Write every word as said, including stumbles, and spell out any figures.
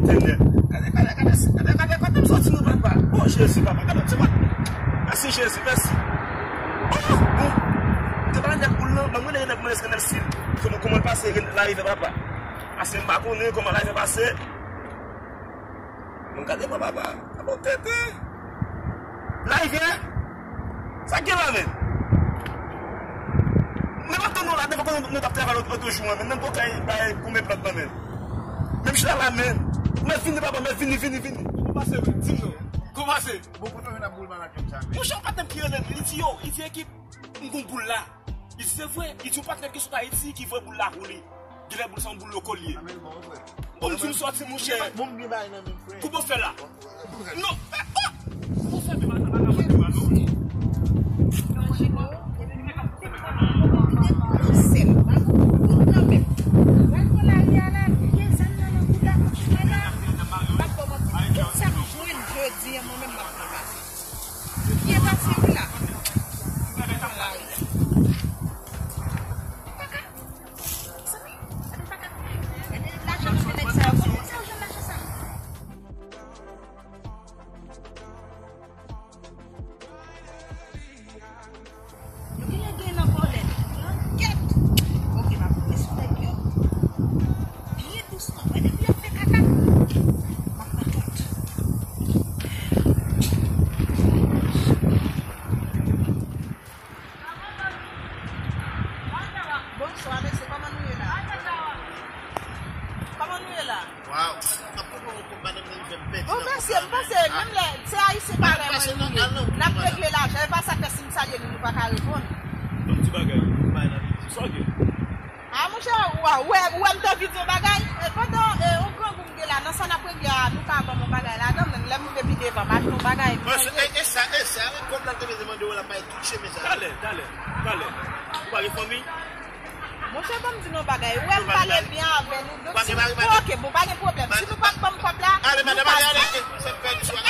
Senyè. Gade, gade, gade, gade, gade, gade, gade, sòti nan papa. Oh, Jezi, papa, gade, ti papa. Mèsi, Jezi, mèsi. Oh, bon. Te ba nèg boul nan, ban mwen nèg mwen eskannè si. Kòman, kòman l pase, larive, papa. Ase m pa konnen kòman larive pase. Mwen gade mwen papa. Abo tete. Larive. Sa k gen la, men? Mwen pa tann nou la, devan nou t ap travay lòt jou an, men nan bòkay bay goumen plant nan, men. Menm chita la, men. Mwen vini, papa, mwen vini, vini, vini. Kòman pase, men? Di m non. Kòman pase? Bon, pou nou vin ap boul malak konsa, men. Monchè, yon patnè m ki rele m, li di, yo, li di, ekip, m gon boul la. Li di, se vre? Li di, yon patnè ki sot Ayiti ki voye boul la pou li. Genlè boul sa yon boul lokal li ye. Bon, m di m sòti, monchè. Bon, m gen bagay nan men m, frè. Koupe w fè la. Non, fè, oh! Koupe w fè, men, non. Tout sa m jwenn jodi a, mwen menm m ap pase. Byen pase wi la. Paka. Mezanmi, gade paka. Gade lajan yo jwenn nèg sa yo. Kote sa yo jwenn lajan sa? Yo genlè gen nan vòlè. Yo kèt. Ok, m ap monte sou nèg yo. Byen dousman. Wè depi y ap fè kaka. M ap pran tout. Bonswa, mesye, kòman nou ye la? Kòman nou ye la? Waw, m ap pran yon kòb madanm nan, li fè m pèdi. Bon, mesye, m panse, menm lè, se ayisyen parèy mwen nou ye. N ap regle lajan, e pa sa k fè si m salye nou, nou pa ka reponn. Yon ti bagay, yon ti bagay nan vi, sa w gen? A, monchè, ou wè, ou wè, ou wè m te anvi di yon bagay? E pandan, e, yon grangou m gen la, nan sa n ap regle a, nou ka ban m yon bagay ladan l, lè m rive pi devan, m achte yon bagay, m chanje. E, e sa, e sa, e kòb la l te bezwen mande w la, bay tout chemen sa. Talè, talè, talè. Ou pa gen fanmi? Monchè, ban m di nou yon bagay. Ou wè m pale byen avè nou, donk si nou, bon, ok, bon, pa gen pwoblèm. Si nou pa t ban m kòb la, nou pase.